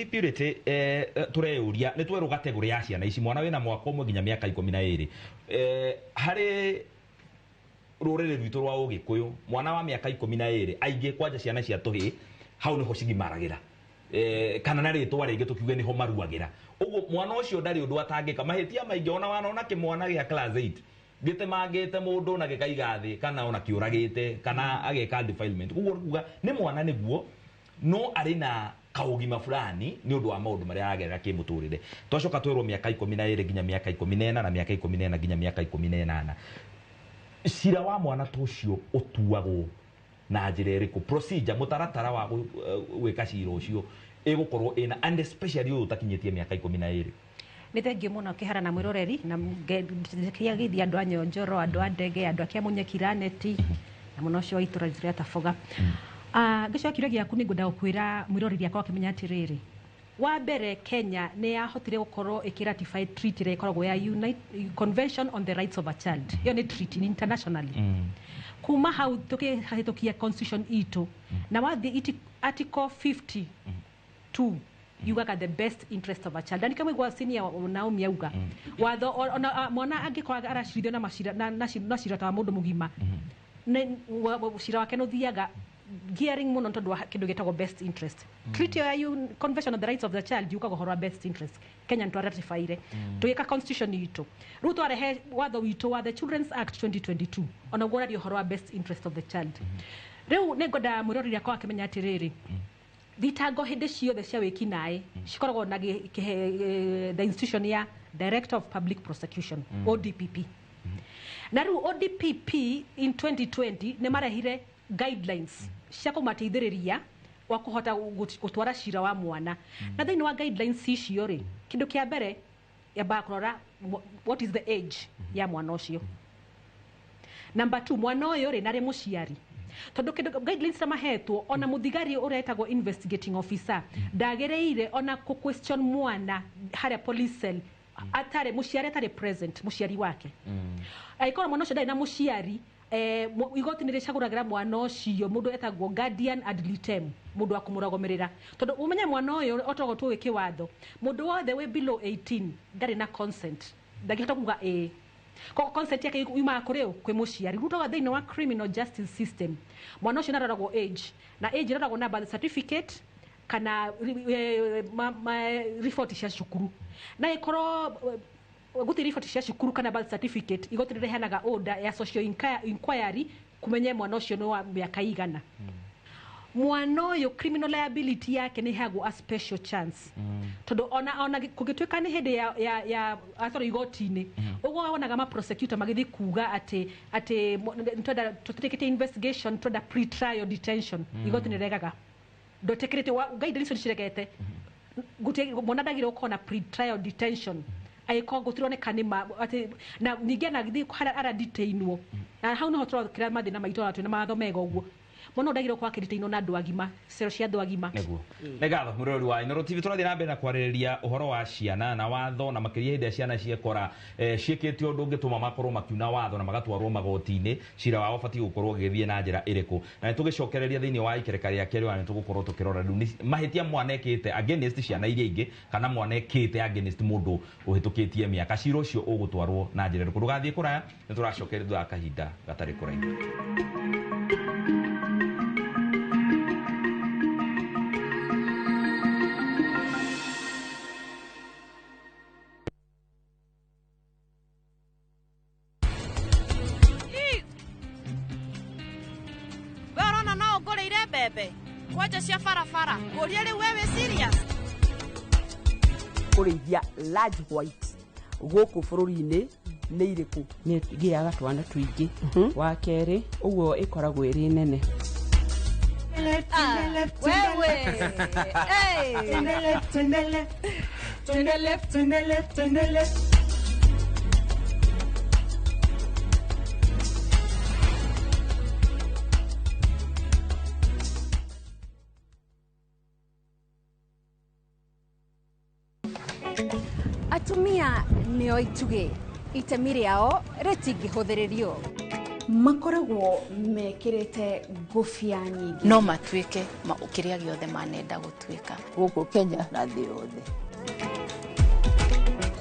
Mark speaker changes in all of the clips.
Speaker 1: Purity, tureyuria nĩ twerwo category ya ciana ici, mwana wĩna mwaka ũmwe nginya mĩaka 12. Harĩ rũrĩrĩ rwitũ rwa Ũgĩkũyũ, mwana wa mĩaka 12, aingĩ kwanja ciana cia tũhĩĩ hau nĩho cigimaragĩra, kana na rĩtwa rĩngĩ tũkiuge nĩho maruagĩra. Ũguo mwana ũcio ndarĩ ũndũ atangĩka, mahĩtia maingĩ ona wanona kĩmwana gĩa class 8 gĩtemangĩte mũndũ na gĩkaiga thĩ, kana ona kĩũragĩte, kana ageka defilement. Ũguo nĩ kuga nĩ mwana nĩguo, no arĩ na kaũgima fulani nĩ ũndũ wa maũndũ marĩa aragerera kĩmũtũrĩre. Twacoka twerwo mĩaka 12 nginya mĩaka 14, na mĩaka 14 nginya mĩaka 18. Cira wa mwana ta ũcio ũtuagwo na njĩra ĩrĩkũ? Procedure, mũtaratara wa gwĩka cira ũcio ĩgũkorwo ĩna, and especially ũyũ ũtakinyĩtie mĩaka 12.
Speaker 2: Nĩ thengiũ mũno Kĩhara na mwĩroreri, na kĩagithia andũ a Nyonjoro, andũ a Ndege, andũ a Kĩamunye Kiraneti, na mũno ũcio wa itũra ritũ rĩa Taboga. Ngĩcokia kĩũria gĩaku, nĩ ngwenda gũkwĩra mwĩroreri akwa akĩmenya atĩrĩrĩ, wa mbere Kenya nĩ yahotire gũkorwo ĩkĩratify treaty ĩrĩa ĩkoragwo ya Convention on the Rights of a Child. Ĩyo nĩ treaty internationally. Kuma hau tũkĩhĩtũkia constitution itũ, na wathiĩ article 52 yugaga the best interest of a child. Na nĩkĩo mũigua senior Naomi auga watho ona mwana angĩkorwo aracirithio na macira na cira ta wa mũndũ mũgima, cira wake nĩ ũthiaga gearing mũno tondũ wa kĩndũ gĩtagwo best interest. Treaty ya Convention on the Rights of the Child yugaga ũhoro wa best interest. Kenya nĩ twaratifyire, tũgĩka constitution itũ, rĩu twarehe watho witũ wa the Children's Act 2022, ona guo ũraria ũhoro wa best interest of the child. Rĩu nĩ ngwenda mwĩroreri akwa akĩmenya atĩrĩrĩ, thitango hĩndĩ ciothe cia wĩkinaĩ cikoragwo na the institution ya Director of Public Prosecution, ODPP. Na rĩu ODPP in 2020 nĩ marehire guidelines cia kũmateithĩrĩria wa kũhota gũtwara cira wa mwana. Na thĩinĩ wa guidelines icio rĩ, kĩndũ kĩa mbere yambaga kũrora what is the age ya mwana ũcio. Number two, mwana ũyũ rĩ, narĩ mũciari, tondũ kĩndũ guidelines ta mahetwo, ona mũthigari ũretagwo investigating officer ndagĩrĩire ona kũ question mwana harĩa police cell atarĩ mũciari, atarĩ present mũciari wake. Angĩkorwo mwana ũcio ndarĩ na mũciari, igoti nĩ rĩcagũragĩra mwana ũcio mũndũ etagwo guardian ad litem, mũndũ wa kũmũrũgamĩrĩra, tondũ ũmenye mwana ũyũ otogo tũĩ kĩwatho, mũndũ wothe wĩ below 18 ndarĩ na consent, ndangĩhota kuga ĩĩ. Koguo consent yake yumaga kũrĩ ũ? Kwĩ mũciari. Rĩu toga thĩinĩ wa criminal justice system, mwana ũcio nĩaroragwo age, na age ĩroragwo na birth certificate kana riboti cia cukuru. Na ĩkorwo gũtirĩ riboti cia cukuru kana birth certificate, igoti nĩrĩheanaga order ya social inquiry kũmenye mwana ũcio nĩ wa mĩaka igana. Mwana ũyũ criminal liability yake nĩ ĩheagwo a special chance, tondũ ona kũngĩtuĩka nĩ hĩndĩ ya atwarwo igoti-inĩ, ũguo wonaga ma prosecutor magĩthiĩ kuga atĩ nĩtwenda tũtĩkĩtie investigation, twenda pre-trial detention, igoti nĩ regaga, ndwĩtĩkĩrĩte guidelines icio nĩciregete. Gũtirĩ mwana ndagĩrĩirwo gũkorwo na pre-trial detention angĩkorwo gũtironeka nĩ ma atĩ na ningĩ ona agĩthiĩ harĩa aradetainwo, na hau niho tũrokĩra mathĩna maitũ, ona twĩna mawatho mega ũguo, mwana ndagĩrĩirwo gũkorwo akĩdetainwo na andũ agima, cero cia andũ agima.
Speaker 1: Nĩguo, nĩ ngatho mũrori wa Inooro TV. Tũrathiĩ na mbere na kwarĩrĩria ũhoro wa ciana na watho, na makĩria hĩndĩ ĩrĩa ciana ciekora ciĩkĩte ũndũ ũngĩtũma makorwo makiuna watho na magatwarwo magoti-inĩ, cira wao ũbatiĩ gũkorwo ũgĩthiĩ na njĩra ĩrĩkũ. Na nĩtũgĩcokereria thĩinĩ wa ikereka rĩa kerĩ, ona nĩtũgũkorwo tũkĩrora rĩu nĩ mahĩtia mwana ekĩte against ciana iria ingĩ, kana mwana ekĩte against mũndũ ũhĩtũkĩtie mĩaka, cira ũcio ũgũtwarwo na njĩra ĩrĩkũ. Ndũgathiĩ kũraya, nĩtũracokeria thutha wa kahinda gatarĩ kũraihu.
Speaker 3: We ũrona no ũngũrĩire mbembe kwanja cia barabara, ngũrie rĩu, we wĩ serious?
Speaker 4: Kũrĩithia large white gũkũ bũrũri-inĩ nĩ irĩkũ?
Speaker 5: Nĩ gĩaga twana tũingĩ, wa kerĩ ũguo ĩkoragwo ĩrĩ nene.
Speaker 3: Wewe. Hey.
Speaker 6: Left, to the left, to the left, to the left, to the left.
Speaker 7: Atumia nĩo itugĩ, itemi rĩao rĩtingĩhũthĩrĩrio. Makoragwo mekĩrĩte ngũbia nyingĩ.
Speaker 8: No matuĩke kĩrĩa gĩothe manenda gũtuĩka.
Speaker 4: Gũkũ Kenya na thĩ yothe.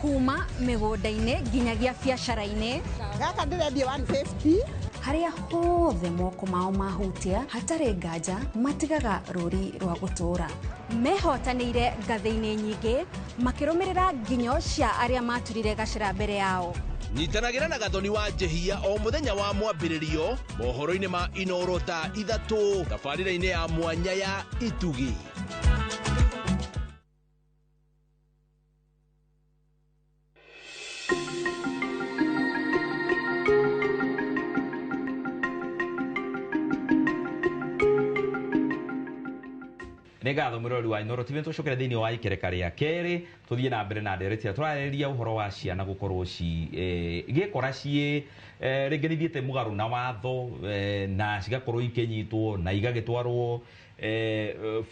Speaker 7: Kuma mĩgũnda-inĩ nginyagia biacara-inĩ.
Speaker 9: Gaka ndĩrendia 150.
Speaker 7: Harĩa hothe moko mao mahutia, hatarĩ nganja matigaga rũri rwa gũtũũra. Mehotanĩire ngathĩ-inĩ nyingĩ, makĩrũmĩrĩra nginyo cia arĩa maturire gacĩra mbere yao.
Speaker 10: Nyitanagĩra na Gathoni wa Njehia o mũthenya wa mwambĩrĩrio mohoro-inĩ ma Inoro thaa 3 tabarĩra-inĩ ya mwanya ya Itugi.
Speaker 1: Nĩ ngatho mwĩroreri wa Inoro TV, tũcokere thĩinĩ wa ikereka rĩa kerĩ tũthiĩ na mbere na ndereti tũrarĩrĩria ũhoro wa ciana gũkorwo ci gĩkora ciĩ rĩngĩ nĩ ithiĩte mũgarũ na watho, na cigakorwo ikĩnyitwo na igagĩtwarwo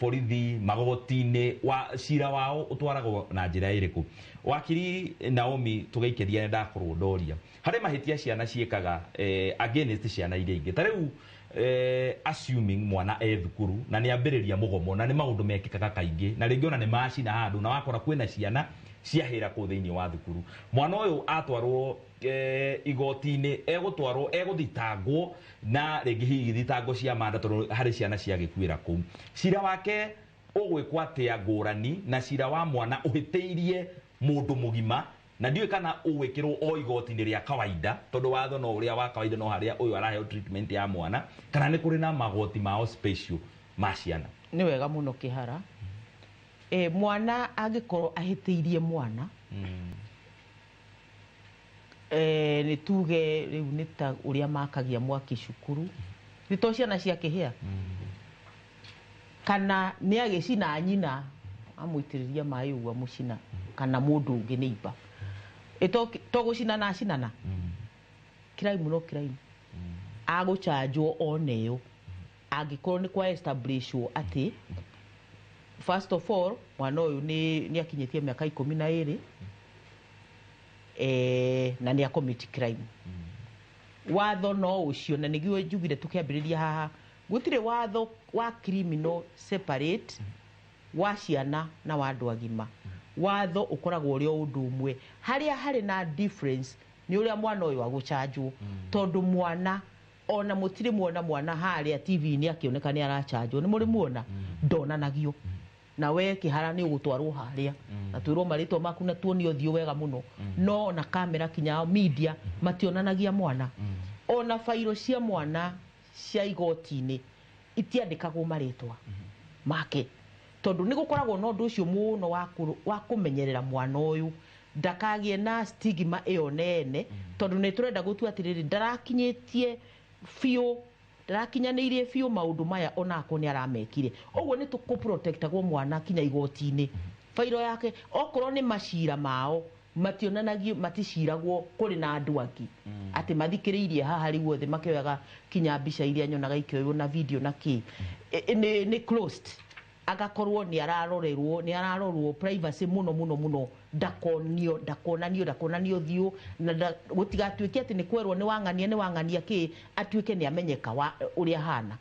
Speaker 1: borithi magoti-inĩ, wa cira wao ũtwaragwo na njĩra ĩrĩkũ. Wakiri Naomi, tũgĩikĩria nĩ ndakorwo ndoria harĩ mahĩtia ciana ciĩkaga against ciana iria ingĩ, ta rĩu assuming mwana e thukuru na nĩ ambĩrĩria mũgomo, na nĩ maũndũ mekĩkaga kaingĩ, na rĩngĩ ona nĩ macina handũ na wakora kwĩna ciana ciahĩra kũu thĩinĩ wa thukuru, mwana ũyũ atwarwo igoti-inĩ, egũtwarwo egũthitangwo na rĩngĩ hihi thitango cia manda, tondũ harĩ ciana ciagĩkuĩra kũu. Cira wake ũgwĩkwo atĩa ngũrani na cira wa mwana ũhĩtĩirie mũndũ mũgima, na ndiũĩ kana ũgwĩkĩrwo o igoti-inĩ rĩa kawaida, tondũ watho no ũrĩa wa kawaida, no harĩa ũyũ araheo treatment ya mwana, kana nĩ kũrĩ na magoti mao special ma ciana?
Speaker 5: Nĩ wega mũno Kĩhara. Mwana angĩkorwo ahĩtĩirie mwana, nĩ tuge rĩu nĩ ta ũrĩa makagia mwaki cukuru, nĩ to ciana ciakĩhĩa, kana nĩ agĩcina nyina amũitĩrĩria maĩ ũguo amũcina, kana mũndũ ũngĩ nĩ imba to gũcina na acinana, crime no crime, agũchanjwo oneyo angĩkorwo nĩ kwa establishwo atĩ first of all mwana ũyũ nĩ akinyĩtie mĩaka 12, na nĩ acommit crime. Watho no ũcio, na nĩguo njugire tũkĩambĩrĩria haha, gũtirĩ watho wa criminal separate wa ciana na wa andũ agima. Watho ũkoragwo ũrĩ o ũndũ ũmwe, harĩa harĩ na difference nĩ ũrĩa mwana ũyũ agũchanjwo, tondũ mwana ona mũtirĩ muona mwana harĩa TV-inĩ akĩoneka nĩ arachanjwo, nĩ mũrĩ muona ndonanagio, na we Kĩhara nĩ ũgũtwarwo harĩa na twĩrwo marĩtwa maku na tuonio ũthiũ wega mũno, no ona kamera kinya media mationanagia mwana, ona bairo cia mwana cia igoti-inĩ itiandĩkagwo marĩtwa make, tondũ nĩ gũkoragwo na ũndũ ũcio mũno wa kũmenyerera mwana ũyũ ndakagĩe na stigma ĩyo nene, tondũ nĩ tũrenda gũtua atĩrĩrĩ ndarakinyĩtie biũ, ndarakinyanĩirie biũ maũndũ maya onako nĩ aramekire. Ũguo nĩ tũkũprotectagwo mwana kinya igoti-inĩ, bairo yake okorwo nĩ macira mao mationanagio, maticiragwo kũrĩ na andũ angĩ atĩ mathikĩrĩirie haha rĩu othe makĩoyaga kinya mbica iria nyonaga ikĩoywo na video na kĩ, nĩ closed, agakorwo nĩ ararorerwo, nĩ ararorwo privacy mũno mũno mũno, ndakonio ndakonanio ndakonanio thiũ, na gũtigatuĩke atĩ nĩ kwerwo nĩ wang'ania nĩ wang'ania kĩ, atuĩke nĩ amenyeka ũrĩa hana.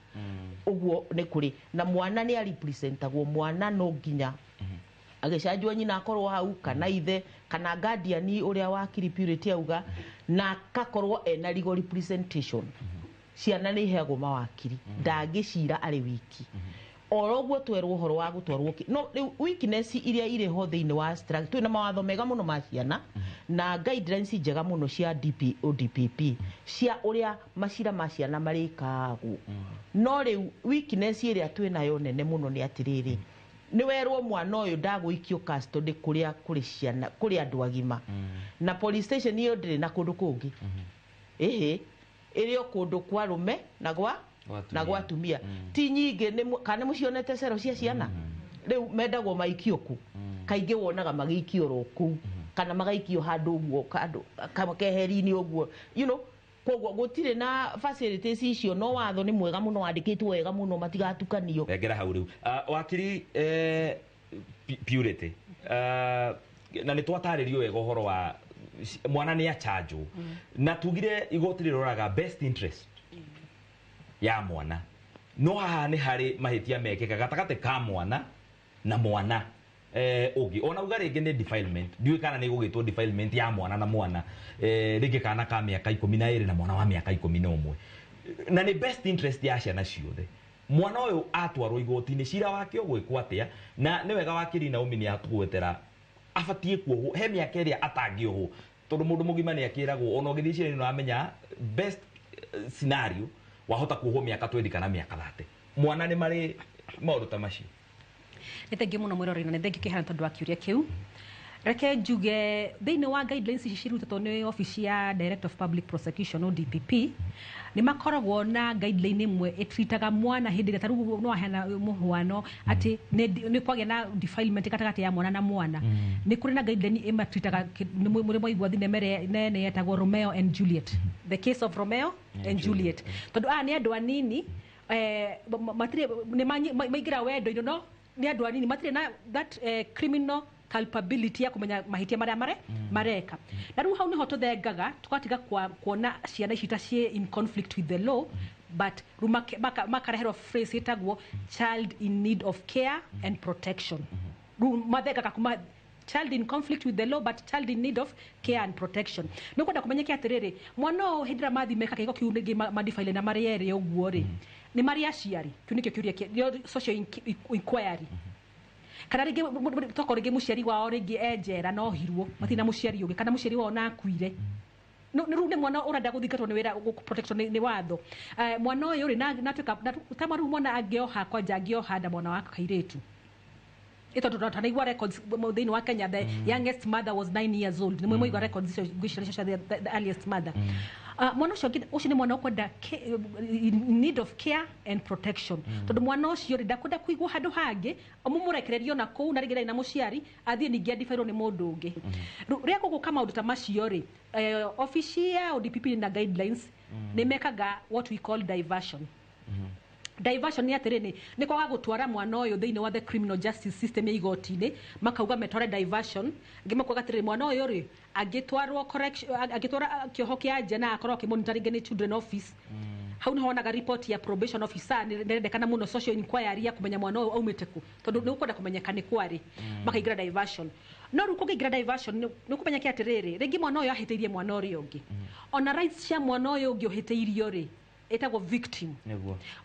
Speaker 5: Ũguo nĩ kũrĩ na mwana nĩ arepresentagwo, mwana no nginya agĩcanjwo nyina akorwo hau, kana ithe, kana guardian ũrĩa wakiri Purity auga, na akakorwo ena legal representation. Ciana nĩ iheagwo mawakiri, ndangĩcira arĩ wiki. Oro ũguo twerwo ũhoro wa gũtwarwo, no rĩu weakness iria irĩ ho thĩinĩ wa structure, twĩna mawatho mega mũno ma ciana na guidelines njega mũno cia DP, ODPP cia ũrĩa macira ma ciana marĩkagwo, no rĩu weakness ĩrĩa twĩnayo nene mũno nĩ atĩrĩrĩ, nĩ werwo mwana ũyũ ndagũikio custody kũrĩa kũrĩ ciana, kũrĩ andũ agima, na police station ĩyo ndĩrĩ na kũndũ kũngĩ, ĩhĩ ĩrĩ o kũndũ kwa arũme na gwa na gwa atumia, ti nyingĩ. Kana mũcionete cero cia ciana rĩu mendagwo maikio ku, kaingĩ wonaga magĩikio ro kũu, kana magaikio handũ ũguo handũ keheri-inĩ ũguo, you know, koguo gũtirĩ na facilities icio, no watho nĩ mwega mũno wandĩkĩtwo wega mũno matigatukanio.
Speaker 1: Rengera hau rĩu wakiri Purity, na nĩ twatarĩrio wega ũhoro wa Mwana nĩ achanjwo na tugire igoti rĩroraga best interest ya mwana, no haha nĩ harĩ mahĩtia mekĩka gatagatĩ ka mwana na mwana ũngĩ. Ona uga rĩngĩ nĩ defilement, ndiũĩ kana nĩ gũgĩtwo defilement ya mwana na mwana, rĩngĩ kana ka mĩaka 12 na mwana wa mĩaka 11, na nĩ best interest ya ciana ciothe. Mwana ũyũ atwarwo igoti-inĩ cira wake ũgwĩkwo atĩa? Na nĩ wega wakiri Naomi nĩ atũgwetera abatiĩ kuohwo he mĩaka ĩrĩa atangĩohwo, tondũ mũndũ mũgima nĩ akĩragwo ona ũgĩthiĩ cira-inĩ nĩũramenya best scenario wahota kuohwo mĩaka 20 kana mĩaka 30. Mwana nĩ marĩ maũndũ ta macio.
Speaker 2: Nĩ thengiũ mũno mwĩroreri, na nĩ thengiũ kĩhana tondũ wa kĩũria kĩu. Reke njuge thĩinĩ wa guidelines ici cirutĩtwo nĩ obici ya Director of Public Prosecution ODPP, nĩ makoragwo na guideline ĩmwe ĩtritaga mwana hĩndĩ ĩrĩa ta rĩu no aheana mũhuano atĩ nĩ kwagĩa na defilement gatagatĩ ya mwana na mwana. Nĩ kũrĩ na guideline ĩmatritaga, mũrĩ mwaigua thinema ĩrĩa nene yetagwo Romeo and Juliet, the case of Romeo and Juliet, tondũ aya nĩ andũ anini, matirĩ nĩ maingĩra wendo-inĩ, no nĩ andũ anini matirĩ na that criminal culpability ya kumenya mahĩtia marĩa mareka. Na rĩu hau nĩho tũthengaga tũgatiga kuona ciana ici ta ciĩ in conflict with the law, but rĩu makareherwo phrase ĩtagwo child in need of care and protection. Rĩu mathengaga kuma child in conflict with the law but child in need of care and protection. Nĩ kwenda kũmenyeke atĩrĩrĩ, mwana ũyũ hĩndĩ ĩrĩa mathiĩ meka kĩhiko kĩu rĩngĩ madefile na marĩ erĩ ũguo rĩ, nĩ marĩ aciari? Kĩu nĩkĩo kĩũria kĩa social inquiry. Kana rĩngĩ toko rĩngĩ mũciari wao rĩngĩ e njera no ohirwo, matirĩ na mũciari ũngĩ, kana mũciari wao na akuire. No rĩu nĩ mwana ũrenda gũthingatwo nĩ wĩra protection nĩ watho. Mwana ũyũ rĩ, natuĩka ta rĩu mwana angĩoha kwanja angĩoha nda mwana wa kairĩtu, ĩtondũ tũtanaigua records thĩinĩ wa Kenya, the youngest mother was 9 years old. Nĩ mwaigua records icio ngwĩciria cia the earliest mother. Mwana ũcio ũcio nĩ mwana ũkwenda need of care and protection, tondũ mwana ũcio rĩ ndakwenda kũigwo handũ hangĩ mũmũrekererio na kũu na rĩngĩ ndarĩ na mũciari athiĩ ningĩ adibairwo nĩ mũndũ ũngĩ. Rĩu rĩrĩa gũgũka maũndũ ta macio rĩ, obici ya ODPP na guidelines nĩ mekaga what we call diversion. Diversion nĩ atĩrĩrĩ, nĩ kwaga gũtwara mwana ũyũ thĩinĩ wa the criminal justice system ya igoti-inĩ, makauga metware diversion. Angĩ makauga atĩrĩrĩ, mwana ũyũ rĩ angĩtwarwo correction, angĩtwara kĩoho kĩa nja na akorwo akĩmonitor rĩngĩ nĩ children office, hau nĩho wonaga report ya probation officer nĩrendekana mũno, social inquiry ya kũmenya mwana ũyũ aumĩte kũ, tondũ nĩ ũkwenda kũmenyeka nĩ kwarĩ, makaingĩra diversion. No rĩu kũngĩingĩra diversion nĩ ũkũmenyeke atĩrĩrĩ, rĩngĩ mwana ũyũ ahĩtĩirie mwana ũrĩa ũngĩ, ona rights cia mwana ũyũ ũngĩ ũhĩtĩirio rĩ ĩtagwo victim,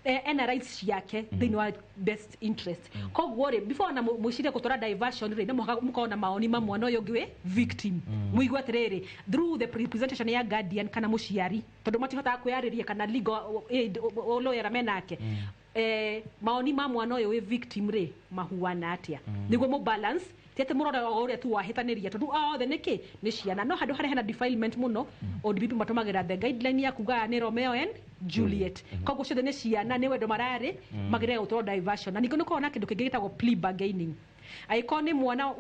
Speaker 2: ena rights ciake thĩinĩ wa best interest. Koguo rĩ, before ona mwĩcirie gũtwara diversion rĩ, nĩ mũhaka mũkorwo na maoni ma mwana ũyũ ũngĩ wĩ victim, mũigue atĩrĩrĩ through the representation ya guardian kana mũciari, tondũ matihotaga kwĩyarĩria kana legal aid lawyer menake, maoni ma mwana ũyũ wĩ victim rĩ mahuana atĩa, nĩguo mũ balance, ti atĩ mũrore o ũrĩa tu wahĩtanĩria, tondũ othe nĩkĩ nĩ ciana. No handũ harĩa hena defilement mũno, ODPP matũmagĩra the guideline ya kuga nĩ Romeo and Juliet, koguo ciothe nĩ ciana, nĩ wendo mararĩ, magĩrĩire gũtwarwo diversion. Na ningĩ nĩ ũkoragwo na kĩndũ kĩngĩ gĩtagwo plea bargaining. Angĩkorwo nĩ mwana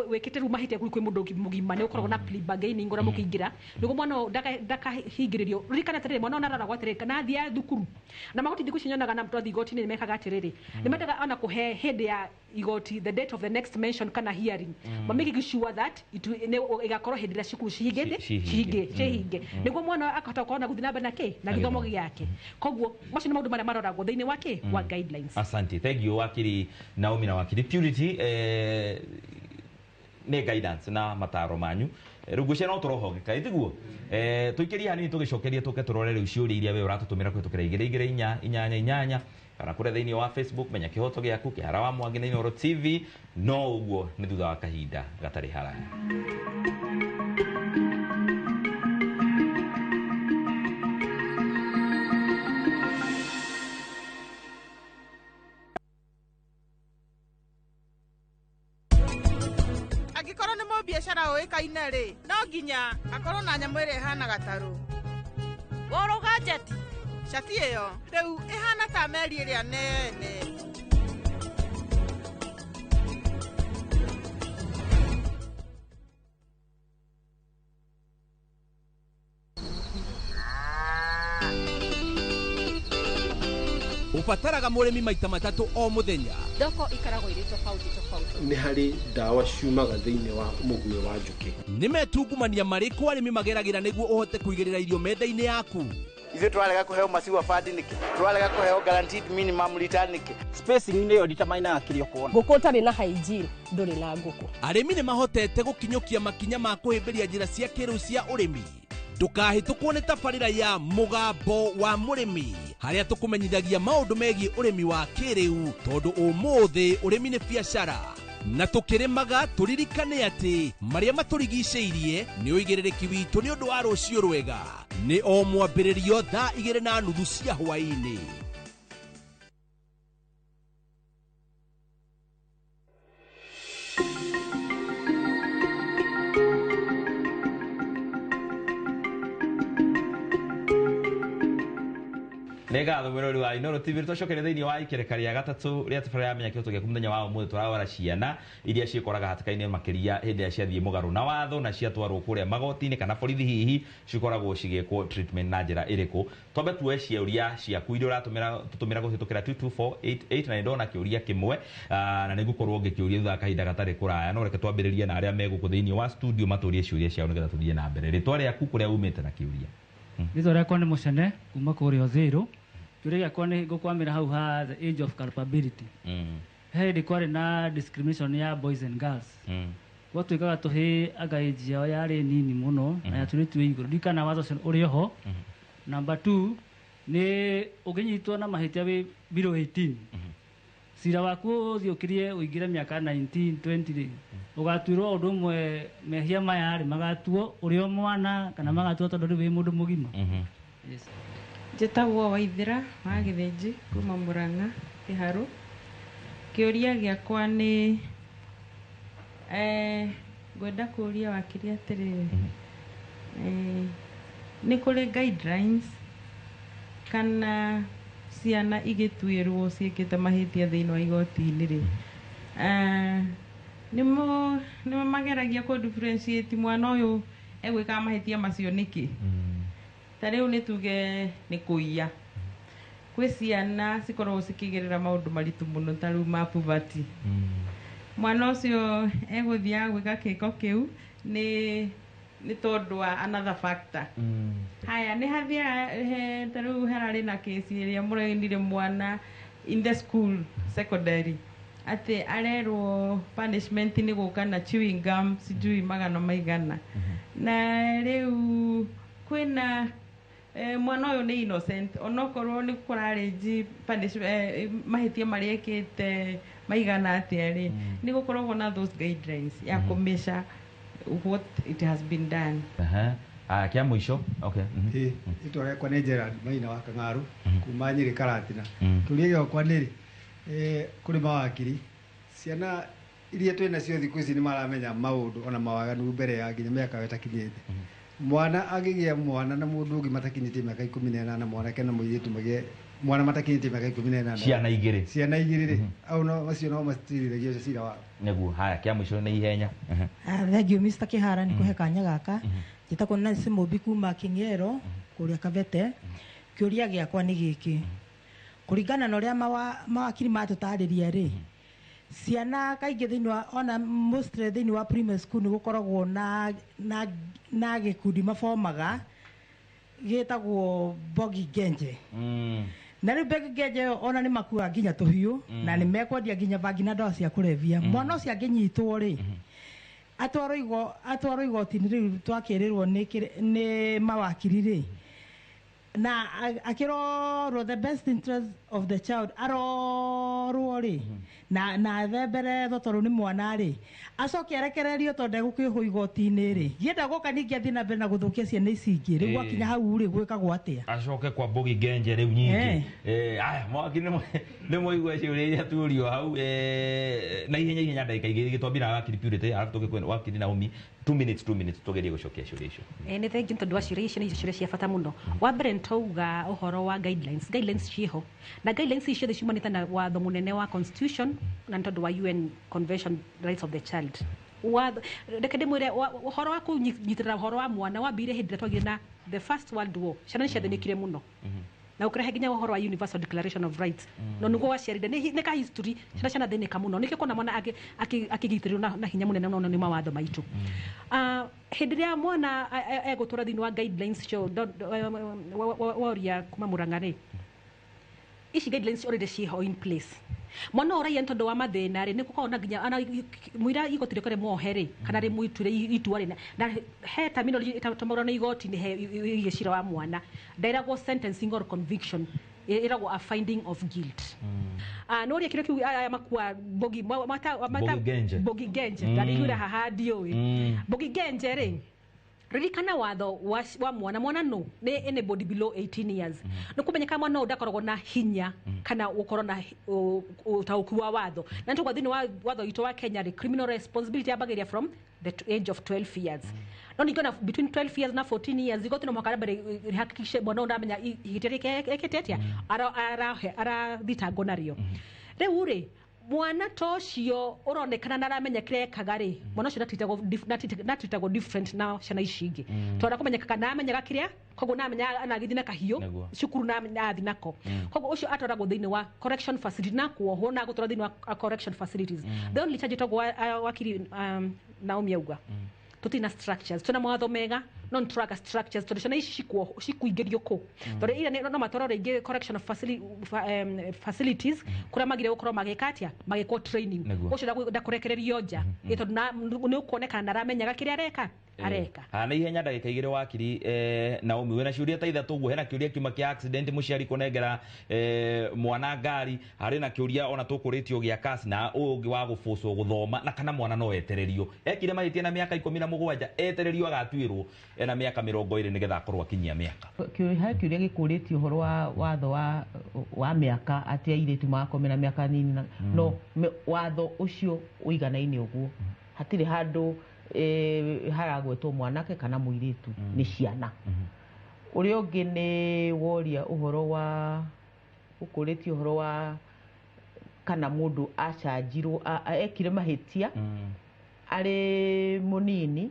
Speaker 2: wĩkĩte rĩu mahĩtia kwĩ mũndũ mũgima, nĩ ũkoragwo na plea bargaining ũrĩa mũkĩingĩra nĩguo mwana ũyũ ndakahingĩrĩrio. Ririkana atĩrĩrĩ, mwana ũyũ araroragwo atĩrĩrĩ kana athiĩ thukuru, na magoti thikũ ici nyonaga na twathiĩ igoti-inĩ nĩ mekaga atĩrĩrĩ, nĩ mendaga ona kũhe hĩndĩ ya igoti the date of the next mention kana hearing, ma making sure that ĩgakorwo hĩndĩ ĩrĩa cukuru cihingĩte cihinge, nĩguo mwana ũyũ akahota gũkorwo na gũthiĩ na mbere na kĩ na gĩthomo gĩake. Koguo macio nĩ maũndũ marĩa maroragwo thĩinĩ wa kĩ wa guidelines.
Speaker 1: Asante, thank you wakiri Naomi na wakiri Purity. Nĩ guidance na mataro manyu rĩu ngwĩciria no tũrohongeka ĩtiguo tũikĩrie hanini tũgĩcokerie tũke tũrore rĩu ciũria iria we ũratũtũmĩra kũhĩtũkĩra 2 2 4 8 8 kana kũrĩa thĩinĩ wa Facebook Menya Kĩhoto Gĩaku, Kĩhara wa Mwangi na Inooro TV. No ũguo nĩ thutha wa kahinda gatarĩ haraya.
Speaker 9: Angĩkorwo nĩ mũbiacara ũĩkaine rĩ, no nginya akorwo na nyamũ ĩrĩa ĩhana gatarũ.
Speaker 3: Worauga njeti?
Speaker 9: Cati ĩyo rĩu ĩhana ta meri ĩrĩa nene.
Speaker 10: Ũbataraga mũrĩmi maita matatũ o mũthenya.
Speaker 8: Thoko ikoragwo irĩ tofauti tofauti.
Speaker 11: Nĩ harĩ ndawa ciumaga thĩinĩ wa mũguĩ wa njũkĩ.
Speaker 10: Nĩ metungumania marĩkũ arĩmi mageragĩra nĩguo ũhote kũigĩrĩra irio metha-inĩ yaku?
Speaker 12: Ithuĩ tũrarega kũheo maziwa fund nĩkĩ? Tũrarega kũheo guaranteed minimum return nĩkĩ?
Speaker 13: Spacing nĩyo determinaga kĩrĩa ũkuona.
Speaker 4: Ngũkũ ũtarĩ na hygiene ndũrĩ na ngũkũ.
Speaker 10: Arĩmi nĩ mahotete gũkinyũkia makinya ma kũhĩmbĩria njĩra cia kĩrĩu cia ũrĩmi. Ndũkahĩtũkwo nĩ tabarĩra ya Mũgambo wa Mũrĩmi, harĩa tũkũmenyithagia maũndũ megiĩ ũrĩmi wa kĩrĩu, tondũ ũmũthĩ ũrĩmi nĩ biacara. Na tũkĩrĩmaga tũririkane atĩ marĩa matũrigicĩirie nĩ ũigĩrĩrĩki witũ nĩ ũndũ wa rũciũ rwega. Nĩ o mwambĩrĩrio thaa 2:30 cia hwaĩ-inĩ.
Speaker 1: Nĩ ngatho mwĩrori wa Inooro TV. Tũcokere thĩinĩ wa ikereka rĩa gatatũ rĩa tabarĩra ya Menya Kĩhoto Gĩaku. Mũthenya wa ũmũthĩ tũrarora ciana iria ciĩkoraga hatĩka-inĩ makĩria hĩndĩ ĩrĩa ciathiĩ mũgarũ na watho na ciatwarwo kũrĩa magoti-inĩ kana borithi, hihi cikoragwo cigĩkwo treatment na njĩra ĩrĩkũ. Twambe tuoe ciũria ciaku iria ũratũmĩra tũtũmĩra kũhĩtũkĩra 22488, na nĩndona kĩũria kĩmwe, na nĩngũkorwo ngĩkĩũria thutha wa kahinda gatarĩ kũraya, no reke twambĩrĩrie na arĩa me gũkũ thĩinĩ wa studio matũrie ciũria ciao nĩgetha tũthiĩ na mbere. Rĩtwa rĩaku, kũrĩa umĩte na kĩũria.
Speaker 14: Rĩtwa rĩakwa nĩ Mũcene kuma kũrĩa Ũthĩrũ. Kĩũria gĩakwa nĩ ngũkwamĩra hau ha the age of culpability. He hĩndĩ kwarĩ na discrimination ya boys and girls. Gwatuĩkaga tũhĩĩ anga age yao yarĩ nini mũno na ya tũirĩtu ĩ igũrũ. Ndirikana watho ũcio ũrĩ oho. Number 2 nĩ ũngĩnyitwo na mahĩtia wĩ below 18, cira waku ũthiĩ ũkirie ũingĩre mĩaka 19 20 rĩ, ũgatuĩrwo ũndũ ũmwe mehia maya rĩ magatuo ũrĩ o mwana kana magatuo tondũ rĩu wĩ mũndũ mũgima. Yes.
Speaker 15: Njĩtagwo Waithĩra wa Gĩthĩnji kuma Mũrang'a Kĩharũ. Kĩũria gĩakwa nĩ ngwenda kũũria wakiri atĩrĩrĩ, nĩ kũrĩ guidelines kana ciana igĩtuĩrwo ciĩkĩte mahĩtia thĩinĩ wa igoti-inĩ rĩ, nĩmo mageragia kũ differentiate mwana ũyũ egwĩkaga mahĩtia macio nĩkĩ? Ta rĩu nĩ tuge nĩ kũiya, kwĩ ciana cikoragwo cikĩgerera maũndũ maritũ mũno ta rĩu ma poverty. Mwana ũcio egũthiaga gwĩka gĩko kĩu nĩ tondũ wa another factor. Haya nĩ hathiaga ta rĩu hararĩ na kesi ĩrĩa mũrenire mwana in the school secondary atĩ arerwo punishment nĩ gũka na chewing gum sijui magana maigana. Na rĩu kwĩna mwana ũyũ nĩ innocent onokorwo nĩ kũrarĩnji mahĩtia marĩa ekĩte maigana atĩa rĩ, nĩ gũkoragwo na those guidelines ya kũmeasure what it has been done.
Speaker 1: Kĩa mũico. Okay.
Speaker 16: Rĩtwa rĩakwa nĩ Gerald Maina wa Kang'aru kuma Nyĩrĩ Karatina. Kĩũria gĩakwa nĩ rĩ, kũrĩ mawakiri, ciana iria twĩ nacio thikũ ici nĩ maramenya maũndũ ona mawaganu mbere ya nginya mĩaka ĩtakinyĩte. Mwana angĩgĩa mwana na mũndũ ũngĩ matakinyĩtie mĩaka 18, mwanake na mũirĩtu magĩe mwana matakinyĩtie mĩaka 18,
Speaker 1: ciana igĩrĩ,
Speaker 16: ciana igĩrĩ rĩ, au no macio no matirithagio cira wao.
Speaker 1: Nĩguo. Haya, kĩa mũico nĩ ihenya.
Speaker 17: Thank you Mr. Kihara nĩ kũhe kanya gaka. Njĩtagwo Nancy Mũmbi kuma King'ero kũrĩa Kabete. Kĩũria gĩakwa nĩ gĩkĩ, kũringana na ũrĩa mawakiri matũtarĩria rĩ, ciana kaingĩ thĩinĩ wa ona mostly thĩinĩ wa primary school nĩ gũkoragwo na gĩkundi mabomaga gĩtagwo Bogi Genje. Na rĩu Bogi Genje ĩyo ona nĩ makuaga nginya tũhiũ na nĩ mekwendia nginya bangi na ndawa cia kũrebia. Mwana ũcio angĩnyitwo rĩ, atwarwo igoti-inĩ rĩu twakĩrĩrwo nĩ mawakiri rĩ, na akĩrorwo the best interest of the child arorwo rĩ, na athemberethwo tondũ nĩ mwana rĩ, acoke arekererio tondũ ndegũkĩohwo igoti-inĩ rĩ, gĩenda gũka ningĩ athiĩ na mbere na gũthũkia ciana ici ingĩ rĩu gwakinya hau rĩ, gwĩkagwo atĩa?
Speaker 1: Acoke kwa Bogi Genje rĩu nyingĩ. Aya mawakiri nĩ mwaigua ciũria iria tuorio hau na ihenya ihenya ndagĩka igĩrĩ gĩtwambia na wakiri Purity, arabu tũgĩkwe wakiri Naomi. 2 minutes 2 minutes tũgerie gũcokia ciũria icio.
Speaker 2: Nĩ thengiũ tondũ wa ciũria icio, nĩ ciũria cia bata mũno. Wa mbere nĩ twauga ũhoro wa guidelines. Guidelines ciĩho na guidelines ici ciothe ciumanĩte na watho mũnene wa constitution na nĩ tondũ wa UN Convention Rights of the Child. Watho, reke ndĩmwĩre ũhoro wa kũnyitĩrĩra ũhoro wa mwana wambĩrĩirie hĩndĩ ĩrĩa twagĩire na the first world war. Ciana nĩ ciathĩnĩkire mũno. Na ũkĩrehe nginya ũhoro wa Universal Declaration of Rights, no nĩguo waciarire nĩ ka history ciana cianathĩnĩka mũno, nĩkĩo kuona mwana akĩgitĩrwo na hinya mũnene mũno nĩ mawatho maitũ. Hĩndĩ ĩrĩa mwana egũtũra thĩinĩ wa guidelines cio woria kuma Murang'a rĩ, ici guidelines already ciho in place. Mwana ũraiya nĩ tondũ wa mathĩna rĩ, nĩ gũkoragwo na nginya ana mũira igoti rĩkore muohe rĩ, kana rĩmũituĩre itua rĩ, na he terminology ĩtatũmagĩrwo nĩ igoti nĩ he ĩgiĩ cira wa mwana, ndairagwo sentencing or conviction, ĩragwo a finding of guilt. Noria kĩrĩa kiu aya makua bogi
Speaker 1: Bogi Genje.
Speaker 2: Bogi Genje, ndarigwira haha ndiũĩ. Bogi Genje rĩ, ririkana watho wa mwana, mwana no nĩ anybody below 18 years. Nĩ kũmenyeka mwana ũyũ ndakoragwo na hinya kana gũkorwo na ũtaũku wa watho, na nĩ tũgwa thĩinĩ wa watho witũ wa Kenya rĩ, criminal responsibility yambagĩrĩria from the age of 12 years. No ningĩ ona between 12 years na 14 years, igoti no mũhaka rĩambe rĩhakikishe mwana ũyũ ndamenya ihĩtia rĩke ekĩte atĩa, arathitangwo narĩo. Rĩu rĩ, mwana ta ũcio ũronekana na aramenya kĩrĩa ekaga rĩ, mwana ũcio ndatitagwo different na ciana ici ingĩ, tondũ kũmenyeka kana amenyaga kĩrĩa, koguo namenya anagĩthiĩ na kahiũ cukuru na athiĩ nako, koguo ũcio atwaragwo thĩinĩ wa correction facility na kuohwo na gũtwarwo thĩinĩ wa correction facilities. The only charge ĩtagwo wakiri Naomi auga tũtirĩ na structures, twĩna mawatho mega no nĩ tũraga structures, tondũ ciana ici cikuingĩrio kũ, tondũ ira no matwarwo rĩngĩ correction facilities kũrĩa magire gũkorwo magĩka atĩa, magĩkwo training. Ũcio ndakũrekererio nja, tondũ nĩ ũkuonekana ndaramenyaga kĩrĩa areka.
Speaker 1: Ha na ihenya ndagĩka igĩrĩ wakiri Naomi, wĩna ciũria ta ithatũ ũguo. Hena kĩũria kiuma kĩa accident, mũciari kũnengera mwana ngari, harĩ na kĩũria ona tũkũrĩtio gĩa kasi, na ũyũ ũngĩ wa gũbũcwo gũthoma, na kana mwana no etererio ekire mahĩtia na mĩaka 17, etererio agatuĩrwo ena mĩaka 20 nĩgetha akorwo akinyia mĩaka.
Speaker 5: He kĩũria gĩkũrĩtio ũhoro wa watho wa mĩaka atĩ airĩtu magakorwo mena mĩaka nini, no watho ũcio ũiganaine ũguo, hatirĩ handũ haragwetwo mwanake kana mũirĩtu, nĩ ciana. Ũrĩa ũngĩ nĩ woria ũhoro wa ũkũrĩtie ũhoro wa kana mũndũ acanjirwo ekire mahĩtia arĩ mũnini,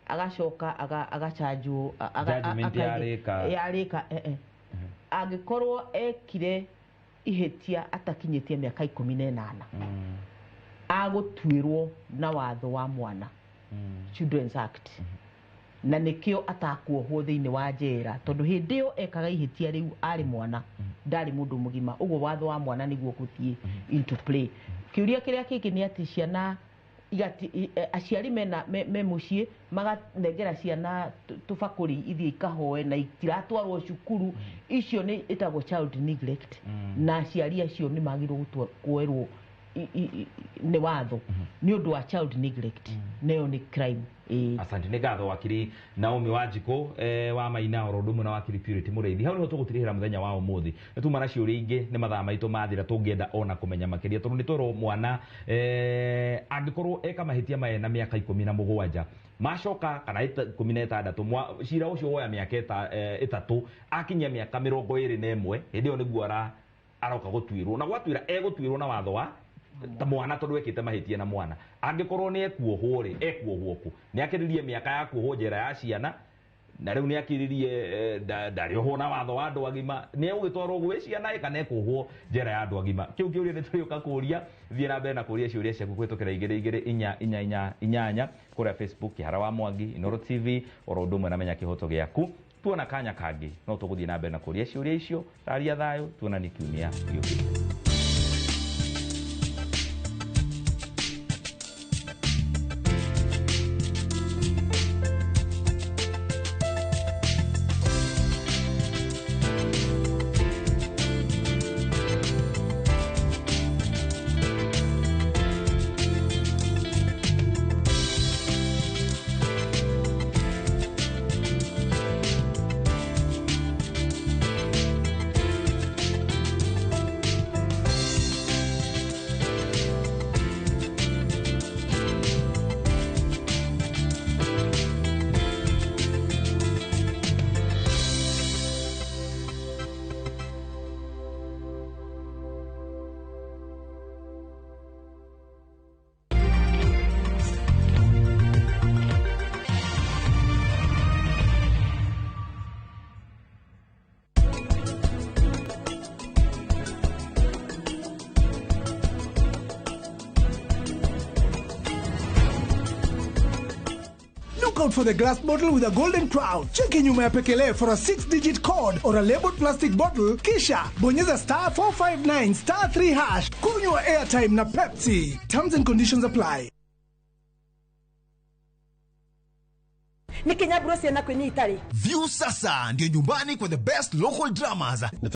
Speaker 5: agacoka agacanjwo yarĩka. Angĩkorwo ekire ihĩtia atakinyĩtie mĩaka 18, agũtuĩrwo na watho wa mwana, Children's Act, na nĩkĩo atakuohwo thĩinĩ wa njera, tondũ hĩndĩ ĩyo ekaga ihĩtia rĩu arĩ mwana, ndarĩ mũndũ mũgima, ũguo watho wa mwana nĩguo gũthiĩ into play. Kĩũria kĩrĩa kĩngĩ nĩ atĩ ciana aciari mena me mũciĩ maganengera ciana tũbakũri ithiĩ ikahoe na itiratwarwo cukuru, icio nĩ ĩtagwo child neglect, na aciari acio nĩ magĩrĩirwo kuoerwo nĩ watho nĩ ũndũ wa child neglect, nayo nĩ crime.
Speaker 1: Asante, nĩ ngatho wakiri Naomi Wanjikũ wa Maina, oro ũndũ ũmwe na wakiri Purity Mũrĩithi. Hau nĩho tũgũtirihĩra mũthenya wa ũmũthĩ, nĩ tuma na ciũria ingĩ, nĩ mathaa maitũ mathira, tũngĩenda ona kũmenya makĩria, tondũ nĩ twerwo mwana angĩkorwo eka mahĩtia maya na mĩaka 17 macoka kana 16, cira ũcio woya mĩaka 3, akinyia mĩaka 21, hĩndĩ ĩyo nĩguo aroka gũtuĩrwo, na gwatuĩra egũtuĩrwo na watho wa ta mwana, tondũ ekĩte mahĩtia na mwana. Angĩkorwo nĩ ekuohwo rĩ, ekuohwo kũ? Nĩ akĩrĩrie mĩaka ya kuohwo njera ya ciana, na rĩu nĩ akĩrĩrie ndarĩohwo na watho wa andũ agima, nĩ egũgĩtwarwo gwĩ ciana kana ekuohwo njera ya andũ agima? Kĩu kĩũria nĩ tũrĩũka kũria. Thiĩ na mbere na kũria ciũria ciaku kũhĩtũkĩra 2 2 4 4 8 kũrĩa Facebook Kĩhara wa Mwangi, Inooro TV, oro ũndũ ũmwe na Menya Kĩhoto Gĩaku. Tuona kanya kangĩ no tũgũthiĩ na mbere na kũria ciũria icio. Taria thayũ, tuonanie kiumia gĩũkĩte.
Speaker 18: out for the glass bottle with a golden crown. Cheki nyuma ya pekele for a 6-digit code or a labeled plastic bottle, kisha bonyeza star 459 star 3 hash. Kunywa airtime na Pepsi. Terms and conditions apply.
Speaker 4: Nĩ kinya mburo ciana kwĩnyita rĩ.
Speaker 19: View sasa ndio nyumbani kwa the best local dramas.